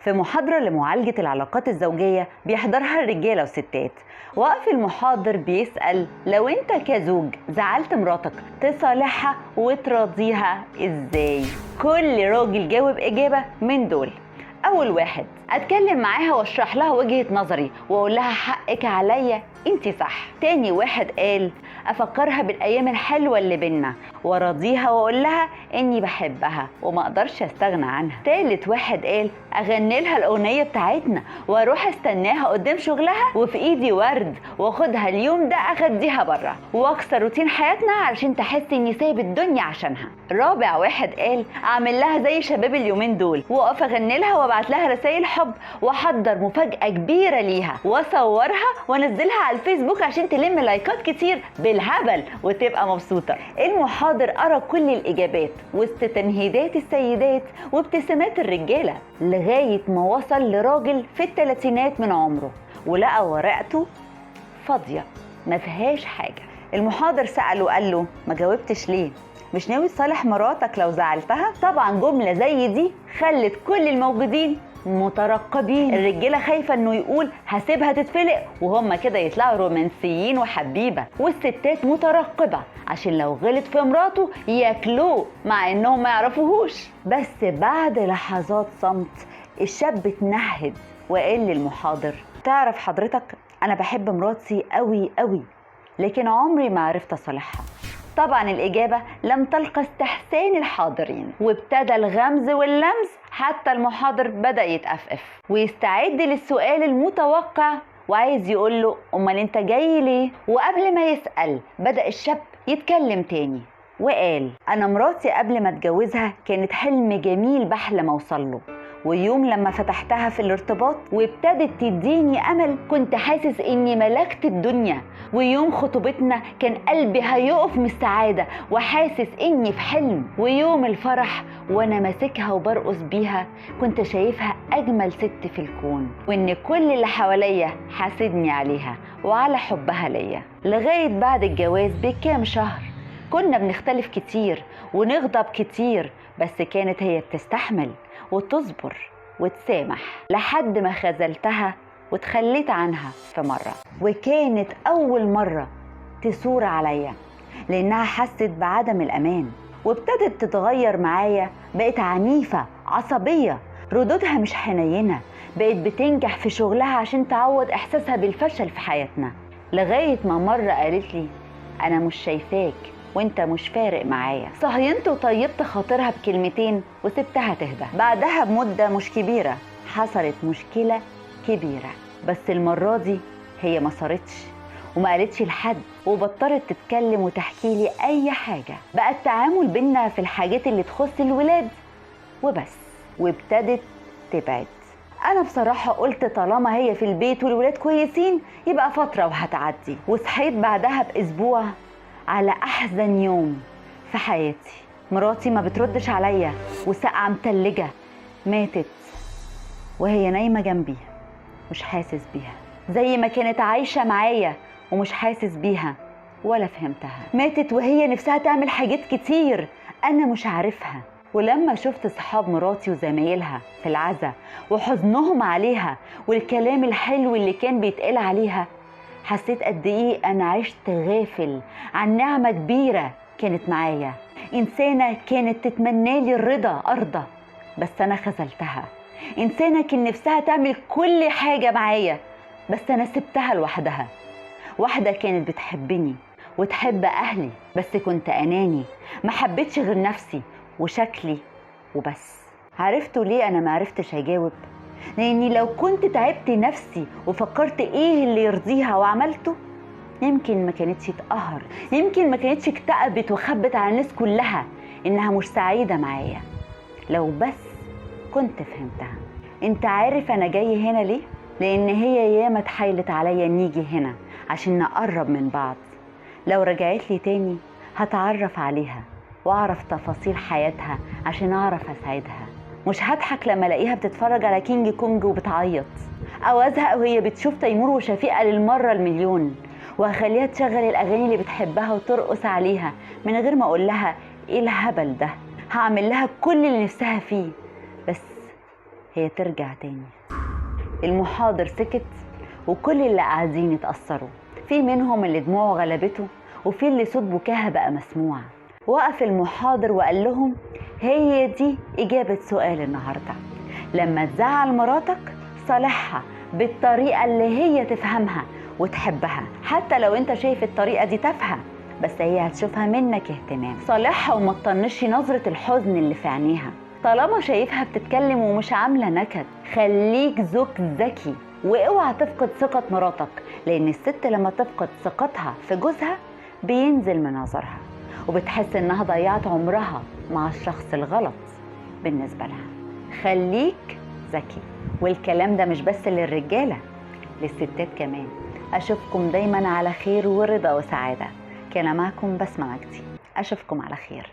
في محاضرة لمعالجة العلاقات الزوجية بيحضرها الرجالة والستات، وقف المحاضر بيسأل لو انت كزوج زعلت مراتك تصالحها وتراضيها ازاي؟ كل راجل جاوب إجابة من دول. أول واحد، أتكلم معاها واشرح لها وجهة نظري وأقول لها حقك عليا انتي صح. تاني واحد قال أفكرها بالأيام الحلوة اللي بينا وراضيها وأقول لها إني بحبها وما أقدرش أستغنى عنها. تالت واحد قال أغني لها الأغنية بتاعتنا وأروح أستناها قدام شغلها وفي إيدي ورد وأخدها اليوم ده أغديها بره وأكسر روتين حياتنا علشان تحس إني سايب الدنيا عشانها. رابع واحد قال أعمل لها زي شباب اليومين دول وأقف أغني لها وأبعت لها رسائل حب واحضر مفاجأة كبيرة ليها واصورها وانزلها على الفيسبوك عشان تلم لايكات كتير بالهبل وتبقى مبسوطة. المحاضر قرا كل الإجابات وسط تنهيدات السيدات وابتسامات الرجالة لغاية ما وصل لراجل في الثلاثينات من عمره ولقى ورقته فاضية ما فيهاش حاجة. المحاضر سأله وقال له ما جاوبتش ليه؟ مش ناوي تصالح مراتك لو زعلتها؟ طبعا جملة زي دي خلت كل الموجودين مترقبين. الرجالة خايفة انه يقول هسيبها تتفلق وهم كده يطلعوا رومانسيين وحبيبه، والستات مترقبه عشان لو غلط في مراته ياكلوه مع انهم ما يعرفوهوش. بس بعد لحظات صمت الشاب اتنهد وقال للمحاضر تعرف حضرتك انا بحب مراتي قوي قوي لكن عمري ما عرفت اصالحها. طبعا الإجابة لم تلقى استحسان الحاضرين وابتدى الغمز واللمز حتى المحاضر بدأ يتأفأف ويستعد للسؤال المتوقع وعايز يقول له أمال أنت جاي ليه؟ وقبل ما يسأل بدأ الشاب يتكلم تاني وقال أنا مراتي قبل ما اتجوزها كانت حلم جميل بحلم أوصله، ويوم لما فتحتها في الارتباط وابتدت تديني امل كنت حاسس اني ملكت الدنيا، ويوم خطوبتنا كان قلبي هيقف من السعادة وحاسس اني في حلم، ويوم الفرح وانا ماسكها وبرقص بيها كنت شايفها اجمل ست في الكون، وان كل اللي حواليا حاسدني عليها وعلى حبها ليا. لغاية بعد الجواز بكام شهر كنا بنختلف كتير ونغضب كتير، بس كانت هي بتستحمل وتصبر وتسامح لحد ما خذلتها وتخليت عنها في مرة، وكانت أول مرة تثور عليا لأنها حست بعدم الأمان وابتدت تتغير معايا. بقت عنيفة عصبية، ردودها مش حنينة، بقت بتنجح في شغلها عشان تعوض إحساسها بالفشل في حياتنا، لغاية ما مرة قالت لي أنا مش شايفاك وانت مش فارق معايا. صهينت وطيبت خاطرها بكلمتين وسبتها تهدى. بعدها بمدة مش كبيرة حصلت مشكلة كبيرة، بس المرة دي هي ما صارتش وما قالتش لحد وبطلت تتكلم وتحكي لي أي حاجة. بقى التعامل بينا في الحاجات اللي تخص الولاد وبس، وابتدت تبعد. أنا بصراحة قلت طالما هي في البيت والولاد كويسين يبقى فترة وهتعدي. وصحيت بعدها بأسبوع على أحزن يوم في حياتي، مراتي ما بتردش عليا وسقعة متلجة، ماتت وهي نايمة جنبي مش حاسس بيها، زي ما كانت عايشة معايا ومش حاسس بيها ولا فهمتها. ماتت وهي نفسها تعمل حاجات كتير أنا مش عارفها. ولما شفت صحاب مراتي وزمايلها في العزا وحزنهم عليها والكلام الحلو اللي كان بيتقال عليها، حسيت قد ايه انا عشت غافل عن نعمة كبيرة كانت معايا، انسانة كانت تتمنى لي الرضا ارضى بس انا خذلتها، انسانة كان نفسها تعمل كل حاجة معايا بس انا سبتها لوحدها، واحدة كانت بتحبني وتحب اهلي بس كنت اناني ما حبيتش غير نفسي وشكلي وبس. عرفتوا ليه انا ما عرفتش اجاوب؟ لاني لو كنت تعبت نفسي وفكرت ايه اللي يرضيها وعملته يمكن ما كانتش اتقهر، يمكن ما كانتش اكتئبت وخبت على الناس كلها انها مش سعيدة معايا، لو بس كنت فهمتها. انت عارف انا جاي هنا ليه؟ لان هي ياما اتحايلت عليا نيجي هنا عشان نقرب من بعض. لو رجعت لي تاني هتعرف عليها واعرف تفاصيل حياتها عشان اعرف اساعدها. مش هضحك لما الاقيها بتتفرج على كينج كونج وبتعيط، او ازهق وهي بتشوف تيمور وشفيقة للمرة المليون، وهخليها تشغل الاغاني اللي بتحبها وترقص عليها من غير ما اقول لها ايه الهبل ده. هعمل لها كل اللي نفسها فيه، بس هي ترجع تاني. المحاضر سكت وكل اللي قاعدين اتأثروا، في منهم اللي دموعه غلبته وفي اللي صوت بكاها بقى مسموع. وقف المحاضر وقال لهم هي دي إجابة سؤال النهاردة. لما تزعل مراتك صالحها بالطريقة اللي هي تفهمها وتحبها، حتى لو انت شايف الطريقة دي تافهة، بس هي هتشوفها منك اهتمام. صالحها وما تطنشي نظرة الحزن اللي في عينيها طالما شايفها بتتكلم ومش عاملة نكد. خليك زوج ذكي واوعى تفقد ثقة مراتك، لأن الست لما تفقد ثقتها في جوزها بينزل من نظرها وبتحس انها ضيعت عمرها مع الشخص الغلط بالنسبة لها. خليك ذكي، والكلام ده مش بس للرجالة، للستات كمان. أشوفكم دايما على خير ورضا وسعادة. كان معكم بسمة مجدي، أشوفكم على خير.